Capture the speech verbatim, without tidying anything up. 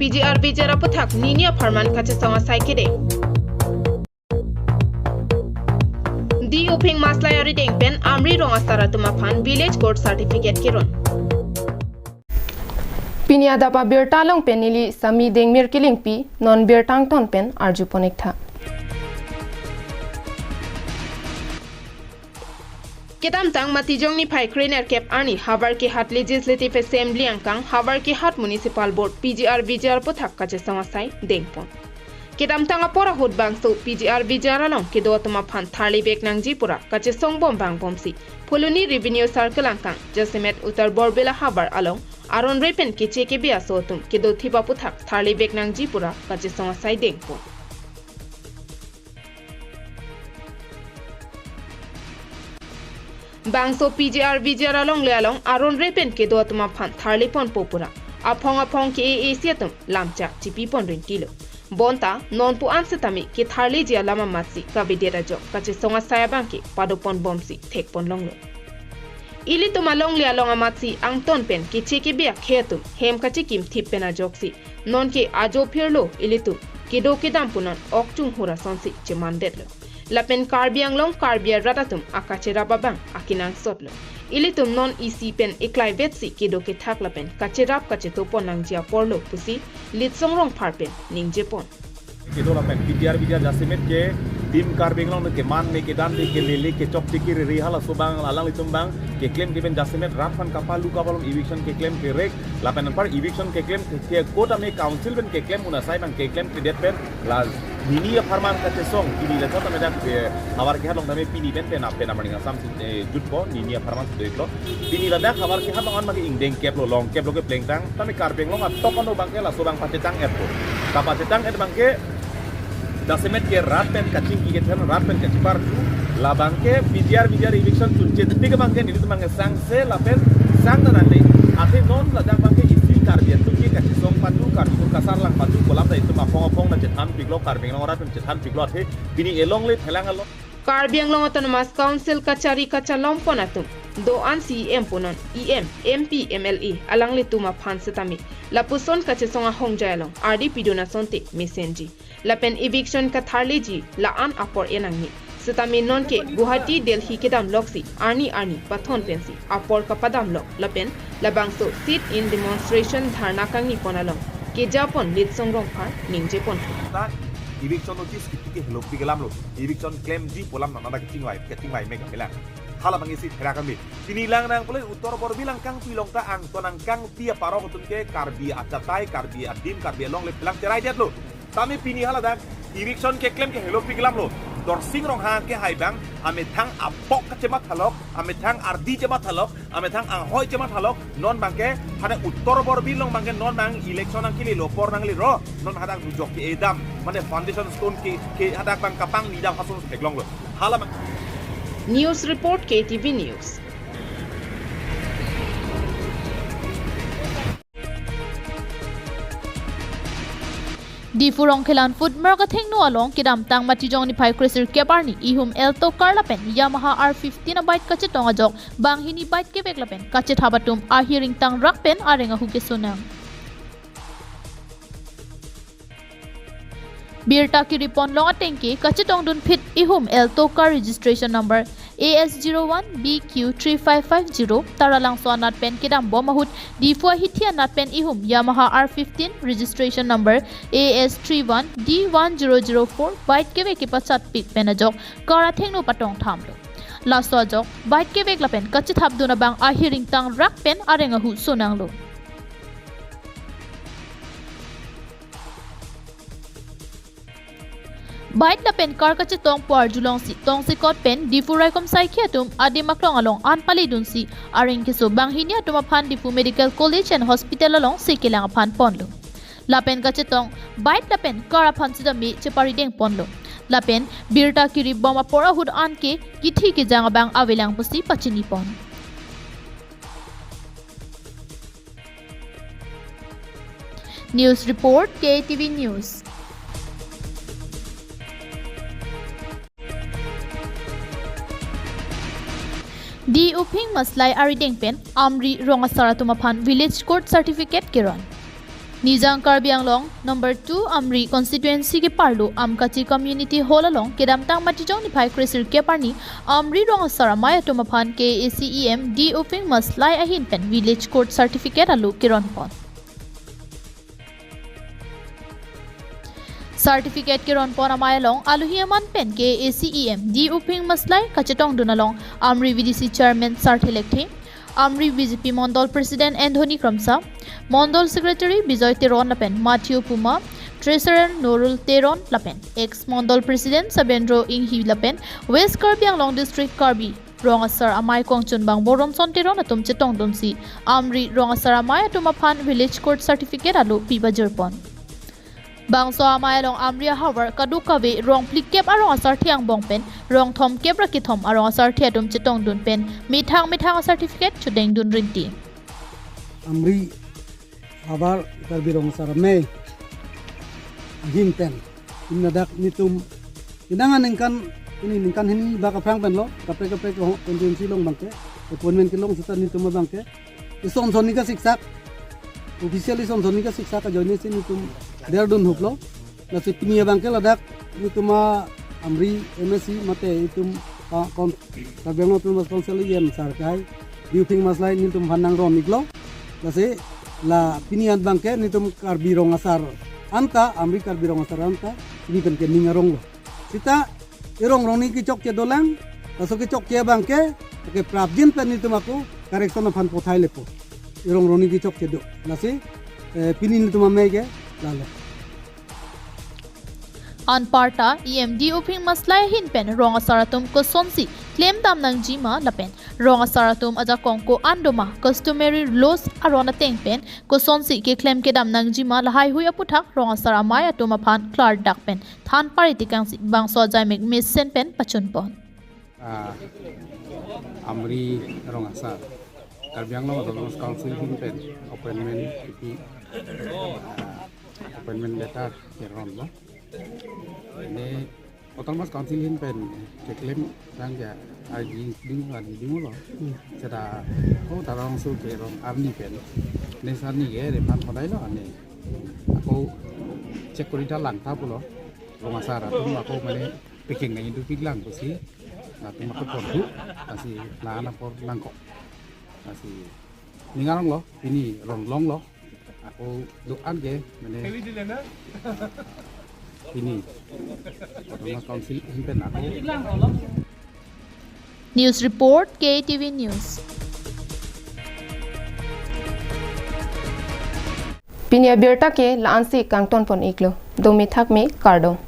P G R V G R aputhak nini apharman kachesong asai kedeng. Di Uphing Maslai arideng pen Amri Rong asar atum aphan Village Court Certificate keron. Pini adap abirta along pen neli Sami Dengmir Kilingpi, non birta angton pen arjupon-ik tha. Kedamtang Matijong niphai krenerkep arni Havarkehat Legislative Assembly angkang Havarkehat Municipal Board P G R V G R aputhak kachesong asai dengpon. Kedamtang apor ahut bangso P G R V G R along kedo atum aphan tharli vek nangji pura kachesong bom vangbomsi Phuloni Revenue Circle angkang jasemet Uttar Borbil ahavar along aron re pen keche kebe aso atum kedo thip aputhak tharli vek nangji pura kachesong asai dengpon. Bangso P G R V G R alongle along aron re pen kedo atum aphan tharli ponpo pura aphong aphong ke-e-e si atum lamchak chipi pon rinti lo. Bonta non pu an setame ketharliji alam amatsi kavedet ajok kachesong asai abangke padopon bomsi thekpon longlo. Ilitum alongle along amatsi angton pen keche kebe akhei atum hem kachikim thip pen ajoksi nonke ajo phirlo ilitum kedo kedam pu non ok chunghur asonsi chemandetlo. Lapen Karbi Anglong Karbi arat atum akacherap abang akenangsotlo. Ilitum non isi pen eklai vetsi kedo kethak lapen kacherap kacheto pon nangji aporlo pusi Litsong Rongphar pen ningjepon. Kedo lapen P G R V G R jasemet ke Team Karbi Anglong ne keman ne kedan ne kelele kechokche keriri halaso abang alanglitum abang keklem ke pen jasemet rat aphan kapalu kapalom eviction keklem kerek lapen anpar eviction keklem ke, ke kota me council pen keklem un asai abang keklem kedet pen la nini apharman kachesong pini la chot amedak, eh, Havarkehat along tame pini pen pen ap pen amar ning asam si, eh, jutpo nini apharman si do-iklo. Pini ladak Havarkehat along an magi ingdeng keplo long keplo keplengtang tame Karbi Anglong atok ano abangke laso abang pachetang-etpo. Kapachetang-et abangke jasemet ke rat pen kachingki kethen rat pen kachiparju labangke P G R V G R eviction chunche tik abangke nelitum abangke sangse lapen sang nangne. Athe non ladak abangke isi Karbi atum ke kachesong patu Karbi atum kasarlang patu kolam ta itum aphong aphong na chethan piklo Karbi Anglong arat pen chethan piklo athe pini elongle phelang along. Karbi Anglong Autonomous Council kachari kachalom pon atum do-an C E M punon E M, M P, M L A alanglitum aphan setame lapuson kachesong ahongjai along ardi pidun asonte mesenji. Lapen eviction katharliji la-an apor enangni. Setame nonke Guwahati Delhi kedam loksi arni arni pathon pensi apor kapadam lok lapen labangso sit-in demonstration dharna kangni pon along kejapon Litsong Rongphar ningjepon. Ta eviction notice kipi ke helopik alamlo. Eviction klemji pu alam nana kachingvai kachingvai me kapelang. Hala abang isi therak kami. Pini lang nang pule Uttar Borbil angkang pi long ta angton angkang pi aparok atum ke Karbi achatai, Karbi adim, Karbi alongle phelang cherai detlo. Tame pini haladak eviction keklem ke helopik alamlo. Dorsing Ronghang ke hai abang amethang apok kachemathalok, amethang ardi chemathalok, amethang anghoi chemathalok, non abangke hadak Uttar Borbil along abangke non abang election nangkelelo apor nanglelo, non hadak rujok ke-edam, mane foundation stone ke, ke hadak abang kapangni dam ason theklonglo. Hala abang. News report, K T V News. Diphu Rongkhelan Footmark athengno along kedamtang Matijong niphai kresirkep arni ihum Alto car lapen Yamaha R fifteen a-bike kachetong ajok banghini bike kevek lapen kachethap atum ahiring tangrak pen areng ahu keso nang. Birta kiri pon long atengke kachetongdun phit ihum Alto car registration number A S zero one B Q three five five zero Taralangso anat pen kedam bom ahut Diphu ahithi anat pen ihum Yamaha R fifteen registration number A S three one D one zero zero four bike kevek kepachatpik pen ajok car athengno patong thamlo. Laso ajok bike kevek lapen kachethapdun abang ahiring tangrak pen areng ahu sonanglo. Bike lapen car kachetong pu arjulongsi tongsekot pen Diphu raikom saikhi atum adim aklong along an paledunsi areng keso banghini atum aphan Diphu Medical College and Hospital alongsi kelang aphan ponlo. Lapen kachetong bike lapen car aphan sitame cheparideng ponlo. Lapen birta kiri bom apor ahut anke kithi kejang abang avelang pusi pachini pon. News report, K T V News. Di Uphing Maslai arideng pen Amri Rong asar atum aphan Village Court Certificate keron. Nijang Karbi Anglong number two Amri constituency keparlo Amkachi Community Hall along kedamtang Matijong niphai kresirkep arni Amri rong asar amei atum aphan K A A C E M D Uphing Maslai ahin pen village court certificate alo keronpon. Certificate keronpon amei along alohi aman pen K A A C E M D Uphing Maslai kachetongdun along Amri V D C chairman Sarthe Lekthe, Amri B J P Mondol President Anthony Kramsa, Mondol Secretary Bijoy Teron lapen Matthew Puma, Treasurer Nurul Teron lapen ex Mondol President Sabendro Inghi lapen West Karbi Anglong District Karbi rong asar amei kongchunbang Boronson Teron atum chetongdunsi Amri rong asar amei atum aphan village court certificate alo pipajirpon. Bangso amei along Amri ahavar kadokave rong phlikep arong asarthe angbong pen rong thomkep ra kethom arong asarthe atum chetongdun pen methang methang acertificate chodengdun rinti. Amri havar Karbi rong asar amei ahin pen pini ladak nelitum inang aningkan, pini ningkan hini bak aphrang penlo, kaprek kaprek ho constituency along abangke appointment kelong seta nelitum abangke ison son ni kasiksak, official ison son ni kasiksak ajoinesi nelitum derdun huplo. Lasi pini abangke ladak nelitum a Amri M A C mate itum, ah, kon-, Karbi Anglong Autonomous Council E M sar kai D Uphing Maslai nelitum aphan nangron iklo. Lasi la pini an abangke nelitum Karbi rong asar anta, Amri Karbi rong asar anta pini pen ke ning aronglo. Seta erong rong ni kechokche dolang, laso kechokche abangke, ke prapjin pen nelitum ako correction aphan pothai lepo. Erong rong ni kechokche do. Lasi, eh, pini nelitum amei ke lalo. Anparta E M D Uphing Maslai ahin pen rong asar atum kosonsi klemdam nangjima lapen rong asar atum ajakong ko-an doma customary laws aron ateng pen kosonsi keklem kedam nangjima lahaihui aputhak rong asar amei atum aphan klardak pen than paritikangsi bangso ajaimek mesen pen pachunpon. Ah, Amri rong asar Karbi Anglong Autonomous Council ahin pen appointment kipi, ah, appointment letter keronlo. Ini Autonomous Council ahin pen keklem tang ya arji ding arji dinglo. Hmm. Seta ko tarong su ke rong arni pen. Ne sarni ke re pan hodai lo ani. Ako check kori ta lang ta pulo. Rong asar atum ako mane pekeng nai itu pik lang pusi. Latum ako pordu asi la-an apor nangkok. Asi ning aronglo, pini ron longlo. Ako do-an ke mane pini Autonomous Council ahin pen ako. News report, K T V News. Pini abirta ke la-ansi kangtonpon iklo. Domi thakmi, kardom.